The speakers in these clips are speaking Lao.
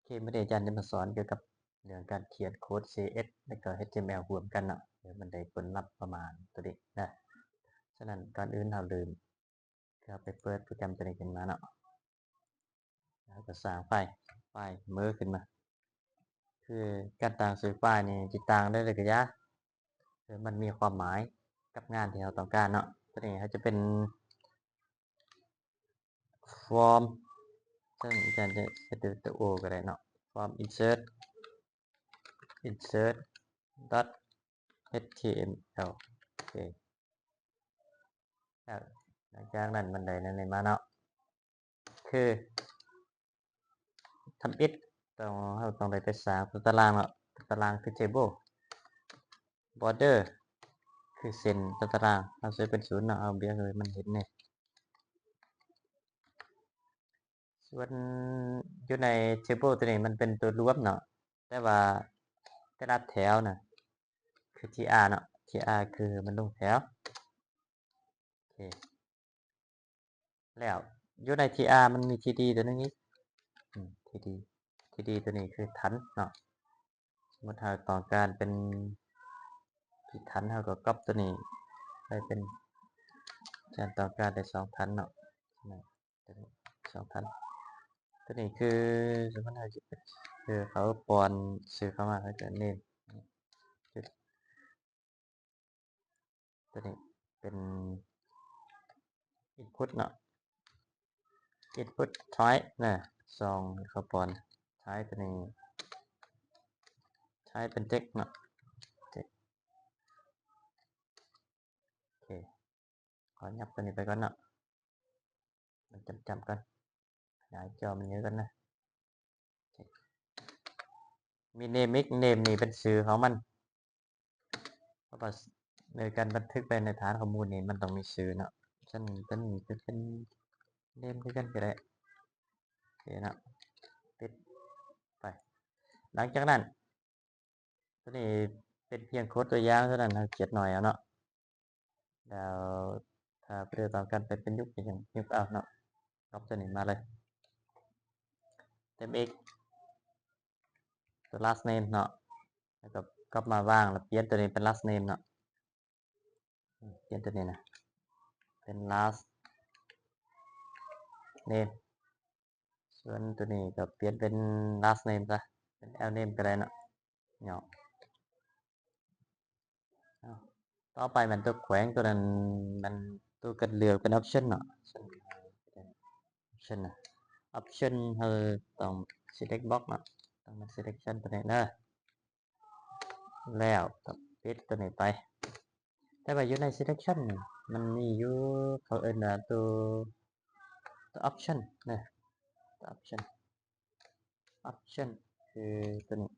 ເຄ ມື້ນີ້ອາຈານຈະມາສອນກ່ຽວກັບເລື່ອງການຂຽນໂຄດ ຊີເອສ ແລະກໍ ເອັດທີເອັມແອລ ຮ່ວມກັນເນາະ ເອີ ມັນໄດ້ຜົນລັບປະມານໂຕນີ້ນະ. ສະນັ້ນ ກ່ອນອື່ນເຮົາເລີ່ມ ເຮົາໄປເປີດໂປຣແກຣມໂຕນີ້ຂຶ້ນມາເນາະ ແລ້ວກໍສ້າງໄຟລ໌ ໄຟລ໌ເມີຂຶ້ນມາ. ຄືການຕັ້ງຊື່ໄຟລ໌ນີ້ ຊິຕັ້ງໄດ້ເລີຍກໍຢ່າ ເອີ ມັນມີຄວາມໝາຍກັບງານທີ່ເຮົາຕ້ອງການເນາະ. ໂຕນີ້ເຮົາຈະເປັນ form ເຊິ່ງອາຈານຈະເຮັດໂຕ O ກໍໄດ້ເນາະ form insert insert dot html ໂອເຄ ແລ້ວຫຼັງຈາກນັ້ນມັນໄດ້ແນວນີ້ມາເນາະ ຄືທຳອິດຕ້ອງ ເຮົາຕ້ອງໄດ້ໄປສ້າງຕົວຕາລາງເນາະ ຕົວຕາລາງຄື table border ຄືເສັ້ນຕົວຕາລາງ ເຮົາໃສ່ເປັນສູນເນາະ ເອົາບຽກໃຫ້ມັນເຫັນແດ່. ສ່ວນຢູ່ໃນ table ຕົວນີ້ມັນເປັນຕົວລວມເນາະ ແຕ່ວ່າແຕ່ລະແຖວນະ ຄື tr ເນາະ tr ຄືມັນລົງແຖວ. ໂອເຄ ແລ້ວຢູ່ໃນ tr ມັນມີ td ຕົວໜຶ່ງອີກ ອືມ td td ຕົວນີ້ຄືຖັນເນາະ. ສົມມຸດເຮົາຕ້ອງການເປັນທີ່ຖັນ ເຮົາກໍກັອບຕົວນີ້ໄປເປັນ ອາຈານຕ້ອງການໄດ້ສອງຖັນເນາະ ຕົວນີ້ສອງຖັນ. ຕົວນີ້ຄືສົມມຸດເຮົາຈະເປັນ ຄືເຂົາປ້ອນຊື່ເຂົ້າມາ ເຮົາຈະ name ຕົວນີ້ເປັນ input ເນາະ input type ນະ ສອງເຂົາປ້ອນ type ຕົວນີ້ type ເປັນ text ເນາະ text. ໂອເຄ ຂໍຫຍັບຕົວນີ້ໄປກ່ອນເນາະ ມັນຈຳໆກ່ອນ ຂະຫຍາຍຈໍມັນເຍອະກ່ອນນະ. ມີ name ອີກ name ນີ້ເປັນຊື່ຂອງມັນ ເພາະວ່າໃນການບັນທຶກໄປໃນຖານຂໍ້ມູນນີ້ ມັນຕ້ອງມີຊື່ເນາະ. ສະນັ້ນຕົວນີ້ຈະເປັນ name ຄືກັນກໍໄດ້ ໂອເຄເນາະ ປິດໄປ. ຫຼັງຈາກນັ້ນ ຕົວນີ້ເປັນພຽງໂຄດຕົວຢ່າງເທົ່ານັ້ນ ເຮົາຂຽນໜ້ອຍເອົາເນາະ. ແລ້ວຖ້າຜູ້ໃດຕ້ອງການໄປປະຍຸກ ກໍຍັງປະຍຸກເອົາເນາະ ກັອບຕົວນີ້ມາເລີຍ ເຕັມ x ຕົວ last name ເນາະ ແລ້ວກໍກັອບມາວາງ ແລ້ວປ່ຽນຕົວນີ້ເປັນ last name ເນາະ ອືມ ປ່ຽນຕົວນີ້ນະ ເປັນ last name. ສ່ວນຕົວນີ້ກໍປ່ຽນເປັນ last name ຊະ ເປັນ L name ກໍໄດ້ເນາະ ຫຍໍ້. ຕໍ່ໄປແມ່ນຕົວແຂວງ ຕົວນັ້ນແມ່ນຕົວການເລືອກເປັນ option ເນາະ option ນະ option ເຮົາຕ້ອງ select box ເນາະ ຕ້ອງເປັນ selection ຕົວນີ້ເດີ ແລ້ວກໍປິດຕົວນີ້ໄປ. ແຕ່ວ່າຢູ່ໃນ selection ນີ້ ມັນມີຢູ່ ເຂົາເອີ້ນວ່າຕົວ ຕົວ option ເນາະ ຕົວ option option ຄືຕົວນີ້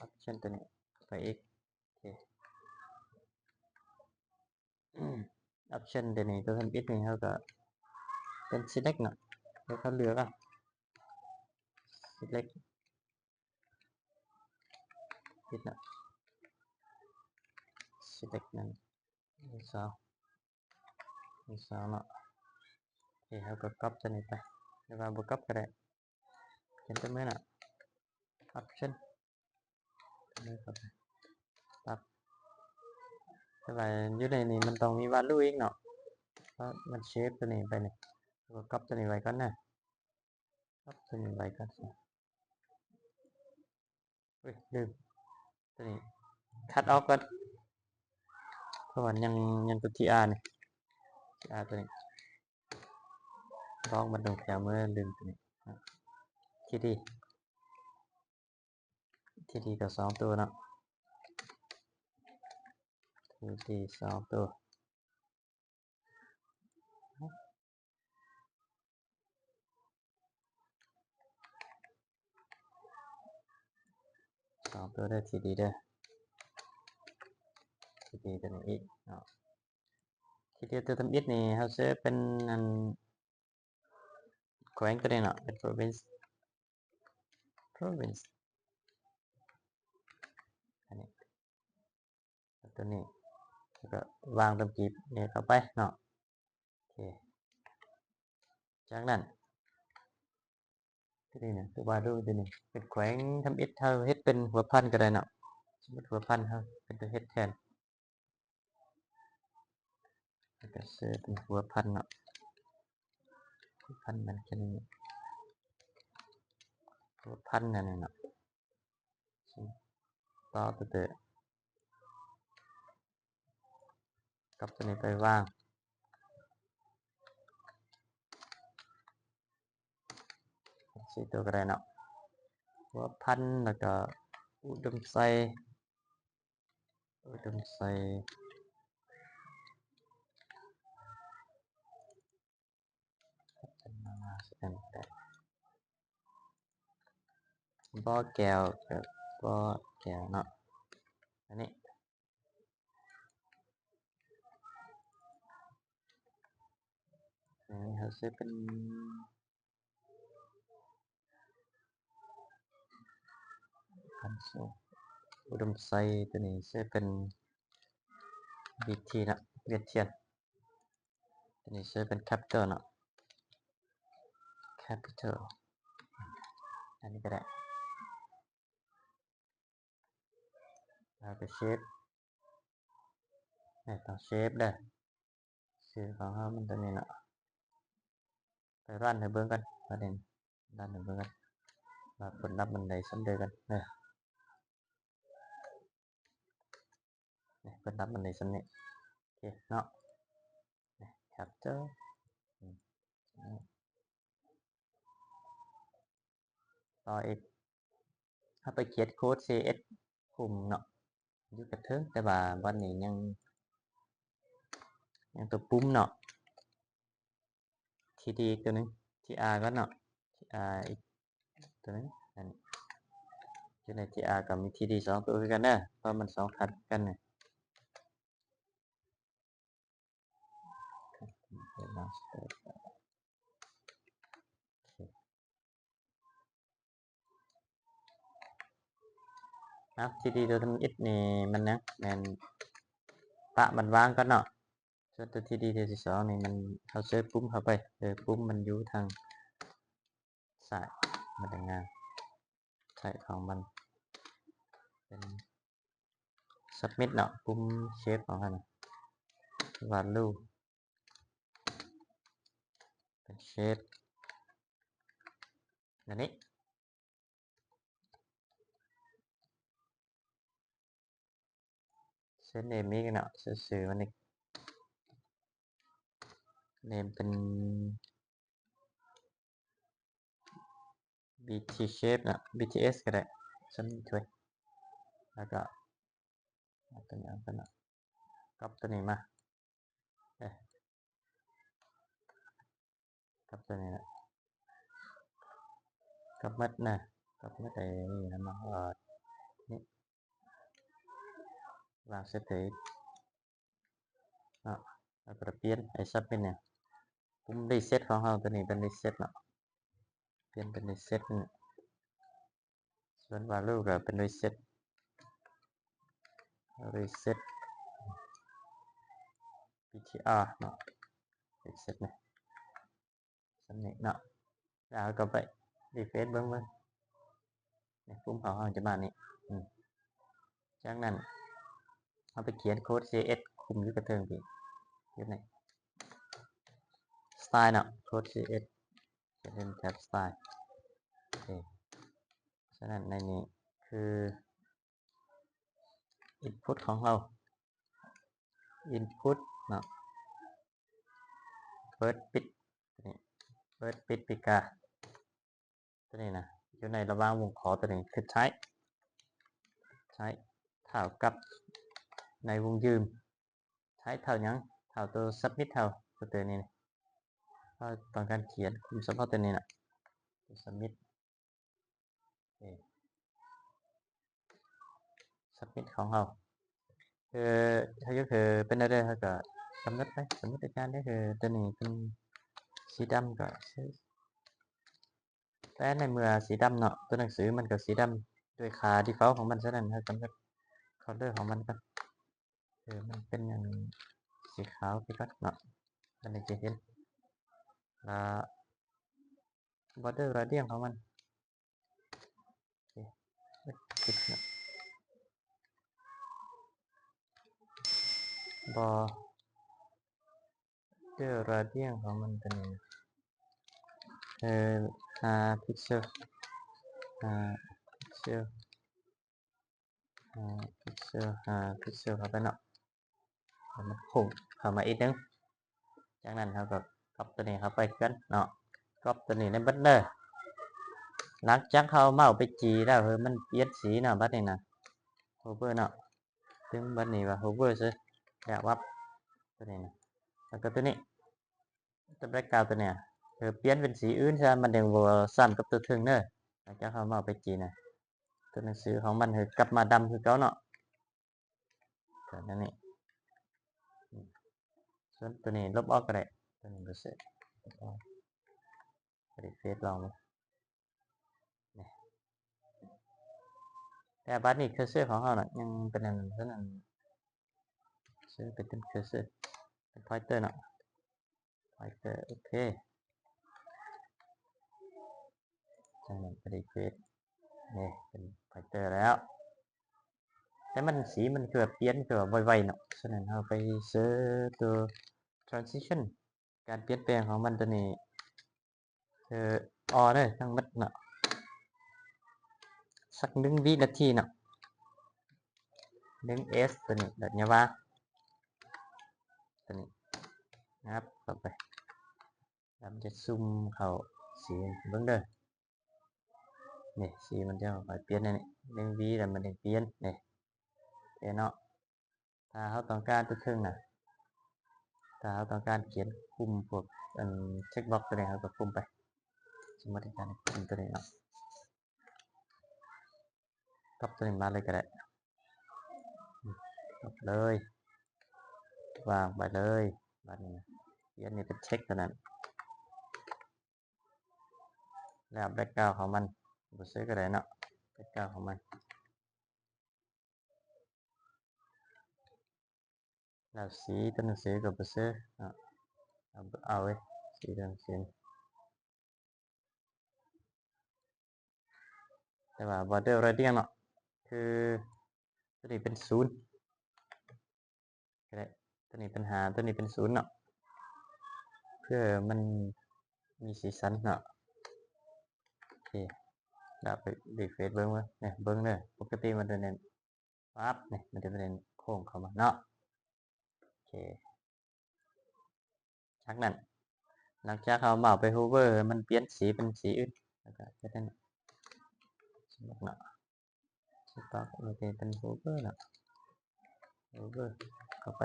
option ຕົວນີ້ ເຂົ້າໄປອີກ ໂອເຄ option ຕົວນີ້ ຕົວທຳອິດນີ້ ເຮົາກໍເປັນ select ເນາະ ແລ້ວເຮົາເລືອກເອົາ select ຜິດເນາະ select ນັ້ນ ມີສອງ ມີສອງເນາະ ໂອເຄ ເຮົາກໍກັອບຕົວນີ້ໄປ ຫຼືວ່າບໍ່ກັອບກໍໄດ້ ຂຽນຕົວມືເນາະ option ປັບ ແຕ່ວ່າຢູ່ໃນນີ້ມັນຕ້ອງມີ value ອີກເນາະ ເພາະມັນ shape ຕົວນີ້ໄປນີ້ ເຮົາກໍກັອບຕົວນີ້ໄວ້ກ່ອນເດີ ປັບຕົວນີ້ໄວ້ກ່ອນ ເອີຍ ລືມ ຕົວນີ້ cut ອອກກ່ອນ ເພາະວ່າຍັງ ຍັງຕົວ tr ນີ້ tr ຕົວນີ້ ລອງມາເບິ່ງແຖວເມື່ອ ລືມຕົວນີ້ td td ກໍສອງຕົວເນາະ td ສອງຕົວ ສອງຕົວເດີ td ເດີ td ຕົວນີ້ອີກເນາະ td ຕົວທຳອິດນີ້ ເຮົາເຊີເປັນອັນ ແຂວງຕົວນີ້ເນາະ ເປັນ province province ອັນນີ້ ຕົວນີ້ ແລ້ວກໍວາງຕົວກີບນີ້ເຂົ້າໄປເນາະ ໂອເຄ ຈາກນັ້ນ ຕົວນີ້ນະ ຕົວວາລູຕົວນີ້ ເປັນແຂວງທຳອິດ ເຮົາເຮັດເປັນຫົວພັນກໍໄດ້ເນາະ. ສົມມຸດຫົວພັນເຮົາເປັນຕົວເຮັດແທນ ແລ້ວກໍເຊີເປັນຫົວພັນເນາະ. ຫົວພັນມັນຄືນີ້ ຫົວພັນອັນນີ້ເນາະ. ຕໍ່ຕົວ ກັອບຕົວນີ້ໄປວາງ ສີ່ຕົວກໍໄດ້ເນາະ. ຫົວພັນ ແລ້ວກໍອຸດົມໄຊ ອຸດົມໄຊ ບໍ່ແກ້ວ ກໍບໍ່ແກ້ວເນາະ. ອັນນີ້ ອັນນີ້ເຮົາໃສ່ເປັນ ຄອນໂຊລ ອຸດົມໄຊ ຕົວນີ້ໃສ່ເປັນ ບີທີ ເນາະ ວຽດທຽນ. ຕົວນີ້ໃສ່ເປັນ capital ເນາະ capital ອັນນີ້ກໍໄດ້. ແລ້ວກໍ shape ນີ້ຕ້ອງ shape ເດີ. ຊື່ຂອງເຮົາມັນຕົວນີ້ເນາະ. ໄປຣັນໃຫ້ເບິ່ງກັນ ບັດນີ້ຣັນໃຫ້ເບິ່ງກັນ ວ່າຜົນລັບມັນໄດ້ສ່ຳໃດກັນເດີ. ນີ້ ເພິ່ນນັບມັນໄດ້ສ່ຳນີ້ ໂອເຄເນາະ. ນີ້ capital ອືມ ຕໍ່ອີກ ເຮົາໄປຂຽນໂຄດ CSS ຄຸມເນາະ ຢູ່ກະເທິງ ແຕ່ວ່າບ່ອນນີ້ຍັງ ຍັງຕົວປຸ່ມເນາະ. ທີດີອີກຕົວໜຶ່ງ ທີອາກ່ອນເນາະ ທີອາອີກຕົວໜຶ່ງ. ອັນຢູ່ໃນທີອາກໍມີທີດີສອງຕົວຄືກັນເດີ ເພາະມັນສອງຄັນຄືກັນນີ້. ເອົາ ທີດີຕົວທຳອິດນີ້ມັນຫຍັງ ແມ່ນປະມັນວາງກ່ອນເນາະ. ສ່ວນຕົວທີດີຕົວທີສອງນີ້ມັນ ເຮົາເຊີປຸ່ມເຂົ້າໄປ ເອີ ປຸ່ມມັນຢູ່ທາງຊ້າຍ ມັນຈະງາມ ໃຊ້ຂອງມັນເປັນ submit ເນາະ ປຸ່ມ shape ຂອງມັນ value ເປັນ shape ແບບນີ້. ເຊີ name ອີກເນາະ ເຊີຊື່ມັນອີກ name ເປັນ BT shape ເນາະ BTS ກໍໄດ້ ສ່ຳນີ້ຖ້ວຍ. ແລ້ວກໍເອົາຕົວນີ້ອອກກ່ອນເນາະ ກັອບຕົວນີ້ມາ ເອີ ກັອບຕົວນີ້ແຫຼະ ກັອບໝົດນະ ກັອບໝົດໄອ້ນີ້ນຳມາຮອດນີ້ ວາງໃສ່ເທິງເນາະ. ແລ້ວກໍປ່ຽນໄອ້ submit ນີ້ ປຸ່ມ reset ຂອງເຮົາ ຕົວນີ້ເປັນ reset ເນາະ ປ່ຽນເປັນ reset ນີ້. ສ່ວນ value ກໍເປັນ reset reset BTR ເນາະ reset ນີ້ ສ່ຳນີ້ເນາະ. ແລ້ວເຮົາກໍໄປ refresh ເບິ່ງ ເບິ່ງ ນີ້ ປຸ່ມຂອງເຮົາຈະມານີ້ ອືມ ຈາກນັ້ນເຮົາໄປຂຽນໂຄດ CSS ຄຸມຢູ່ກະເທິງພີ້ ຢູ່ໃນ style ເນາະ ໂຄດ CSS ຂຽນເປັນ tab style ໂອເຄ. ສະນັ້ນໃນນີ້ຄື input ຂອງເຮົາ input ເນາະ ເປີດ ປິດ ຕົວນີ້ ເປີດ ປິດ ປີກາ ຕົວນີ້ນະ ຢູ່ໃນລະຫວ່າງວົງຂໍຕົວນີ້ຄື type type ເທົ່າກັບ ໃນວົງຢືມ type ເທົ່າຫຍັງ ເທົ່າຕົວ submit ເທົ່າຕົວ ຕົວນີ້ ເຮົາຕ້ອງການຂຽນຄຸມສະເພາະຕົວນີ້ນະ ຕົວ submit ເອີ submit ຂອງເຮົາ ຄືເຮົາຢາກໃຫ້ເປັນແນວໃດ ເຮົາກໍກຳນົດໄປ. ສົມມຸດອາຈານໄດ້ຄືຕົວນີ້ເປັນສີດຳກໍໃສ່ ແຕ່ໃນເມື່ອສີດຳເນາະ ຕົວໜັງສືມັນກໍສີດຳດ້ວຍຄ່າ default ຂອງມັນ, ສະນັ້ນເຮົາກຳນົດ color ຂອງມັນກ່ອນ ເອີ ມັນເປັນອັນສີຂາວໄປກ່ອນເນາະ ມັນຈຶ່ງຈະເຫັນ ແລ້ວ border gradient ຂອງມັນ ດເນາະ ບໍ່ ເດີ ເຣດຽງຂອງມັນຕົວນີ້ ເອີ ຫ້າພິກເຊວ ຫ້າພິກເຊວ ຫ້າພິກເຊວ ຫ້າພິກເຊວເຂົ້າໄປເນາະ ໃຫ້ມັນໂຄ້ງເຂົ້າມາອີກໜຶ່ງ. ຈາກນັ້ນເຮົາກໍກັອບຕົວນີ້ເຂົ້າໄປຄືກັນເນາະ ກັອບຕົວນີ້ໃນເບິດເດີ. ຫຼັງຈາກເຮົາເມົາໄປຈີ່ແລ້ວ ເອີ ມັນປ່ຽນສີເນາະ ບັດນີ້ນະ ໂຮເວີເນາະ ດຶງບັດນີ້ວ່າໂຮເວີເຊີ ແລ້ວວັບຕົວນີ້ນະ ແລ້ວກໍຕົວນີ້ ຕົວແບັກກຣາວຕົວນີ້ ເອີ ປ່ຽນເປັນສີອື່ນຊະ ມັນຈັ່ງບໍ່ຊ້ຳກັບຕົວເທິງເດີ. ຫຼັງຈາກເຮົາເມົາໄປຈີ່ນະ ຕົວໜັງສືຂອງມັນ ເອີ ກັບມາດຳຄືເກົ່າເນາະ ກໍແນວນີ້. ສ່ວນຕົວນີ້ລົບອອກກໍໄດ້ ຕົວນີ້ບໍ່ເຊີ ລົບອອກ ເອດິດເຟສລອງເບິ່ງ ນີ້ ແຕ່ບັດນີ້ເຄີເຊີຂອງເຮົານະ ຍັງເປັນອັນນັ້ນ ເຊີເປັນເຄີເຊີ ເປັນພອຍເຕີເນາະ ພອຍເຕີ ໂອເຄ ຈາກນັ້ນກໍໄດ້ເຄຣດ ນີ້ເປັນພອຍເຕີແລ້ວ ແຕ່ມັນ ສີມັນຄືວ່າປ່ຽນ ຄືວ່າໄວໆເນາະ. ສະນັ້ນເຮົາໄປເຊີຕົວທຣານຊິຊັນ ການປ່ຽນແປງຂອງມັນຕົວນີ້ ເອີ ອໍເດີ ທັງໝົດເນາະ ສັກໜຶ່ງວິນາທີເນາະ ໜຶ່ງເອສ ຕົວນີ້ ແລ້ວຢ່າວ່າ ຕົວນີ້ ຫຍັບເຂົ້າໄປ ແລ້ວມັນຈະຊູມເຂົ້າສີ ເບິ່ງເດີ ນີ້ ສີມັນຈະຄ່ອຍປ່ຽນ ນີ້ ໜຶ່ງວິ ແລ້ວມັນຈຶ່ງປ່ຽນ ນີ້ ໂອເຄເນາະ. ຖ້າເຮົາຕ້ອງການຕົວເທິງນະ ຖ້າເຮົາຕ້ອງການຂຽນຄຸມພວກອັນເຊັກບັອກຕົວນີ້ ເຮົາກໍຄຸມໄປ ສົມມຸດການຄຸມຕົວນີ້ເນາະ ກັອບຕົວນີ້ມາເລີຍກໍໄດ້ ກັອບເລີຍ ວາງໄປເລີຍ ບັດນີ້ນະ ຂຽນນີ້ເປັນເທັກຕົວນັ້ນ ແລ້ວແບັກກຣາວຂອງມັນ ບໍ່ເຊີກໍໄດ້ເນາະ ແບັກກຣາວຂອງມັນ ແລ້ວສີຕົວໜັງສືກໍບໍ່ເຊີເນາະ ເອົາ ເອົາເວີຍ ສີຕົວໜັງສື ແຕ່ວ່າບອດເດີເຣດຽງເນາະ ຄືຕົວນີ້ເປັນສູນ ກໍໄດ້ ຕົວນີ້ເປັນຫ້າ ຕົວນີ້ເປັນສູນເນາະ ເພື່ອມັນມີສີສັນເນາະ ໂອເຄ ດາວໄປຣີເຟຣຊເບິ່ງເບິ່ງ ນີ້ ເບິ່ງເດີ ປົກກະຕິມັນຈະແໜ້ນປັບ ນີ້ ມັນຈະແໜ້ນໂຄ້ງເຂົ້າມາເນາະ ໂອເຄ ຈາກນັ້ນ ຫຼັງຈາກເຮົາເມົາໄປໂຮເວີ ມັນປ່ຽນສີເປັນສີອື່ນ ແລ້ວກໍເຮັດໃຫ້ ສົມມຸດເນາະ ສະຕັອກ ໂອເຄ ເປັນໂຮເວີເນາະ ໂຮເວີເຂົ້າໄປ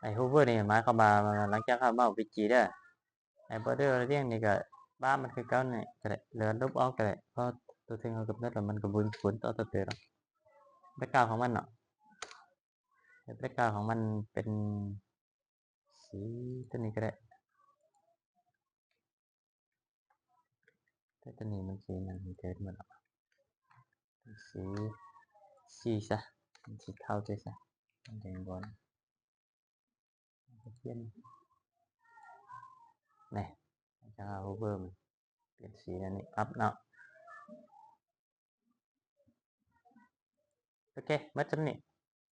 ໄອ້ໂຮເວີນີ້ໝາຍຄວາມວ່າ ຫຼັງຈາກເຮົາເມົາໄປຈີ່ເດີ ໄອ້ບອດເດີເຣດຽງນີ້ກໍປະມັນຄືເກົ່ານີ້ກໍໄດ້ ຫຼືລົບອອກກໍໄດ້ ເພາະຕົວເທິງເຮົາກຳນົດແລ້ວ ມັນກໍບໍ່ມີຜົນຕໍ່ຕົວເຕີເນາະ ແບັກກຣາວຂອງມັນເນາະ ແບັກກຣາວຂອງມັນເປັນສີຕົວນີ້ກໍໄດ້ ແຕ່ຕົວນີ້ມັນສີຫຍັງ ມັນເກີດໝົດລະ ເປັນສີ ສີຊະ ເປັນສີເທົາເລີຍຊະ ມັນຈັ່ງບໍ່ ປ່ຽນ ນີ້ ຈາກໂຮເວີ ປ່ຽນສີແນວນີ້ປັບເນາະ ໂອເຄ ໝົດສ່ຳນີ້